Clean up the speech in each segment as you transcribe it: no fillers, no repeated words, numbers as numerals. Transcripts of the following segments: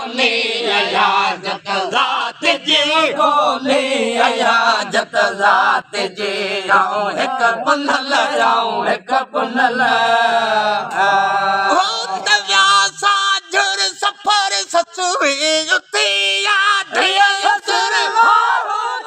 ٻانهي اياز ذات جي ڳولي اياز ذات جي آئون هڪ پنهل آئون هڪ پنهل. هو ته ويا ساجهر سفر سسئي اٿي آڌيء اسر. هو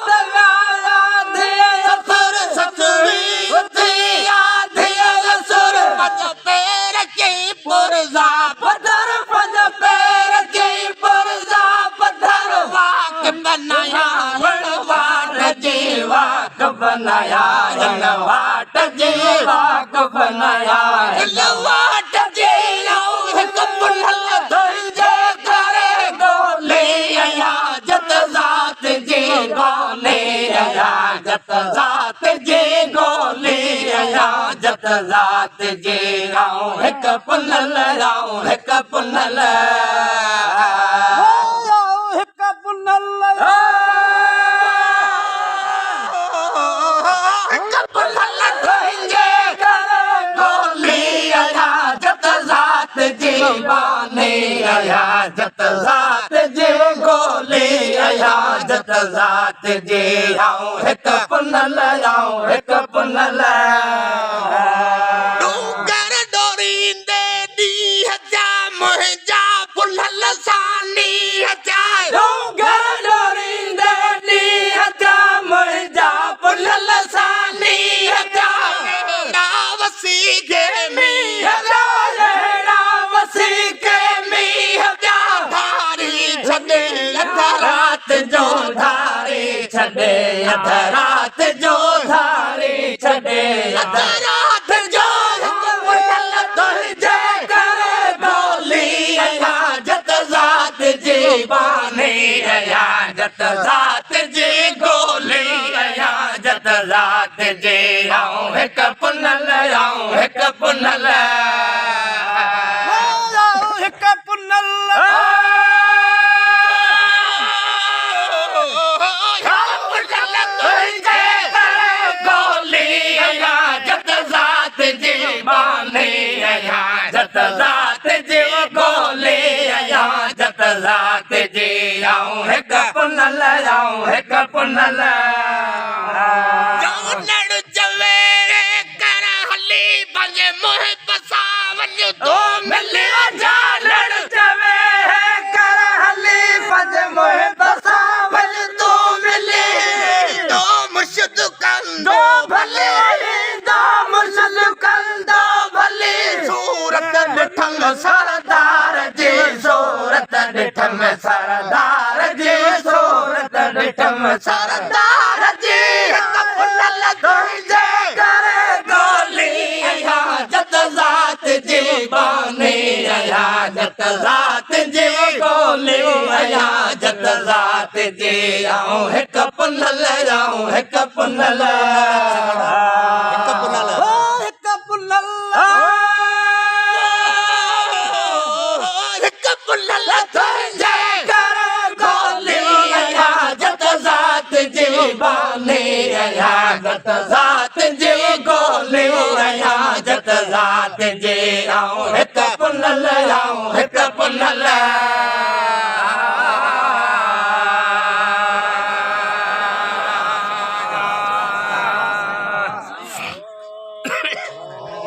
ته ويا آڌيء سفر سسئي اٿي آڌيء اسر. پنج پير ڪي پرزا پڌر پنج پير ڪي پرزا پڌر. واڪ بنايا هن واٽ جي واڪ بنايا هن واٽ جي واڪ بنايا هن واٽ جي. آئون هڪ پنهل تنهنجي ڪري ڳولي آهيان جت ذات جي ڳولي آهيان جت ذات جي ڳولي آهيان جت ذات جي. آئون هڪ پنهل آئون هڪ پنهل آئون هڪ پنهل هڪ پنهل تنهنجي ڪري ڳولي آهيان جت ذات جي ٻانهي آهيان جت ذات جي ڳولي آهيان جت ذات جي. آئون هڪ پنهل آئون هڪ پنهل. ڏونگر ڏوريندي ڏينهن ٿيا منهنجا پنهل سان نينهن ٿيا. ڏونگر ڏوريندي ڏينهن ٿيا منهنجا پنهل سان نينهن ٿيا. اهڙا وسي کي مينهن پيا اهڙا وسي کي مينهن پيا. ڌاري ڇڏي اڌ رات جو ڌاري ڇڏي اڌ رات جو ڌاري ڇڏي اڌ رات جو. هڪ پنهل تنهنجي ڪري ڳولي آهيان جت ذات جي ٻانهي آهيان جت ذات جي ڳولي آهيان جت ذات جي. آئون هڪ پنهل آئون هڪ پنهل آئون هڪ پنهل تنهنجي ڪري ڳولي آهيان جت ذات جي ٻانهي آهيان جت ذات جي ڳولي آهيان جت ذات جي. آئون هڪ پنهل آئون هڪ پنهل. جانڻ چوي ڪر هلي پنهنجي محب سان وڃ تون ملي. جانڻ چوي ڪر هلي پنهنجي محب سان وڃ تون ملي. ايندو مرشد ڪندو ڀلي ايندو مرشد ڪندو ڀلي. صورت ڏٺم سردار جي صورت ڏٺم سردار جي صورت ڏٺم سردار جي. هڪ پنهل تنهنجي ڪري ڳولي آهيان جت ذات جي ٻانهي آهيان جت ذات جي ڳولي آهيان جت ذات جي. آئون هڪ پنهل آئون هڪ پنهل هڪ پنهل هڪ پنهل هڪ پنهل تنهنجي ڪري ڳولي آهيان جت ذات جي ٻانهي آهيان جت ذات جي ڳولي آهيان جت ذات جي. آئون هڪ پنهل آئون هڪ پنهل.